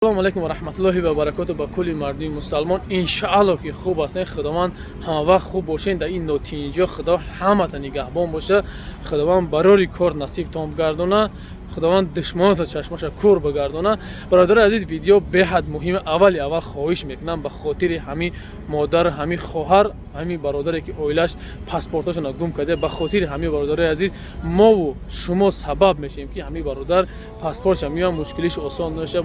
Ассалому алайкум ва раҳматуллоҳи ва баракоту ба кулли мардуми мусалмон. Иншаалло, ки хуб ҳастен. Худованд ҳамавақт хуб бошен. Дар ин нотинҷо Худо ҳамата нигаҳбон боша. Худованд барори кор насибтон бигардона. Худованд душманото чашмоша кур бигардона. Бародари азиз, видео беҳад муҳима. Аввали аввал хоҳиш мекунам, ба хотири ҳамин модар, ҳамин хоҳар, ҳамин бародаре, ки оилаш паспортошона гум карда, ба хотири ҳамин бародари азиз, мову шумо сабаб мешавем, ки ҳамин бародар паспортша меояд, мушкилиш осон наша,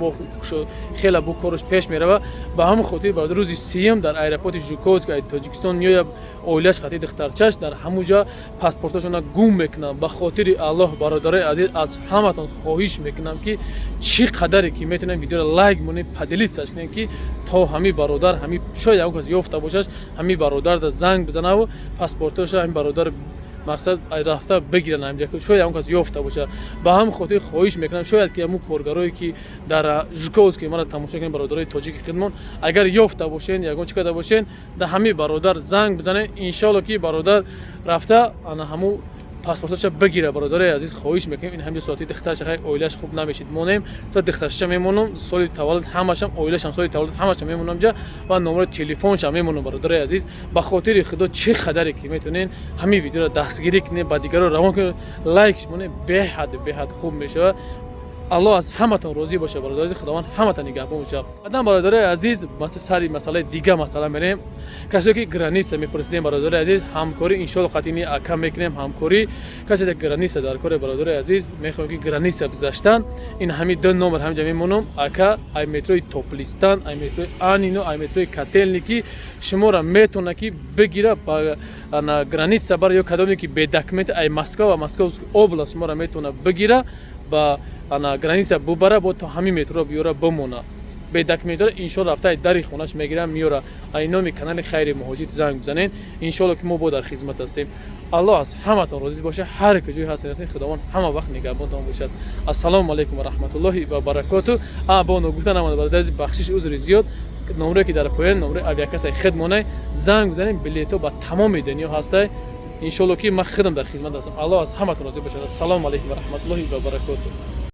хеле бу кораш пеш мерава. Ба ҳамин хотир, бародар, рӯзи 30-ум дар аэропорти Жуковский Тоҷикистон меояд, оилаш қати духтарчаш дар ҳамун ҷо паспортошона гум мекунанд. Ба хотири Аллоҳ, бародарои азиз, аз ҳаматон хоҳиш мекунам, ки чӣ қадаре ки метавонем, видеоро лайк монем, поделиться кунем, ки то ҳамин бародар, ҳамин шояд ягон кас ёфта бошаш, ҳамин бародарда занг бизанаву паспортоша ҳамин бародар мақсад рафта бигиранд ҳамҷа. Шояд ягон кас ёфта бошад. Ба ҳамин хотир хоҳиш мекунам, шояд ки ҳамун коргарое, ки дар Жуковский мара тамошо кунем, бародарои тоҷики хидмон, агар ёфта бошен, ягон чӣ карда бошен, да ҳамин бародар занг бизанед. Иншоалло, ки бародар рафта ана ҳамун паспорташа бигира. Бародарои азиз, хоҳиш мекунем. Ин ҳамҷо соати духтарша, хай, оилаш хуб намешид, монем, то духтарша мемонам, соли таваллуд ҳамашам, оилашам, соли таваллуд ҳамаша мемонам ҷа ва номари телефоншам мемонам. Бародарои азиз, ба хотири Худо, чӣ қадаре ки метавонен, ҳамин видеоро дастгирӣ кунед, ба дигаро равон кунед, лайкш монед, беҳад беҳад хуб мешавад. Аллоҳ аз ҳаматон розӣ бошад. Бародари азиз, Худованд ҳаматон нигаҳбон бошад. Баъдан, бародарои азиз, сари масъалаи дига масъала мерем. Касе ки граница мепурсидем, бародарои азиз, ҳамкорӣ иншоалло қатъини ака мекунем ҳамкорӣ. Касе дар граница дар кори, бародарои азиз, мехоҳем, ки граница гузаштан, ин ҳамин ду номер ҳаминҷа мемонам. Ака ай метрои Топлистан, ай метрои Анино, ай метрои Котельники шуморо метавона, ки бигира, ба граница бара, ё кадоме ки бе документ ай Москва ва Московский область шуморо метавона бигира, ба ана граница бубара, бо то ҳамин метро биёра, бимона. Бе документҳоро иншоалло рафта дари хонаш мегирам, меёра. Ай номи канали Хайри Муҳоҷир занг бизанед. Иншоалло, ки мо бо дар хизмат ҳастем. Аллоҳ аз ҳаматон розӣ бошад. Ҳар куҷое ҳастен, ҳастен, Худованд ҳама вақт нигаҳбонтон бошад. Ассалому алайкум ва раҳматуллоҳи ва баракоту. А бо ногуфта намонда, бародари, бахшиш, узри зиёд, номре ки дар поён номраи авиакассаи хидмонай, занг бизанем. Билетҳо ба тамоми дунё ҳастай. Иншоалло, ки ман худам дар хизмат ҳастам. Аллоҳ аз ҳаматон розӣ бошад. Ассалому алайкум ва раҳматуллоҳи ва баракоту.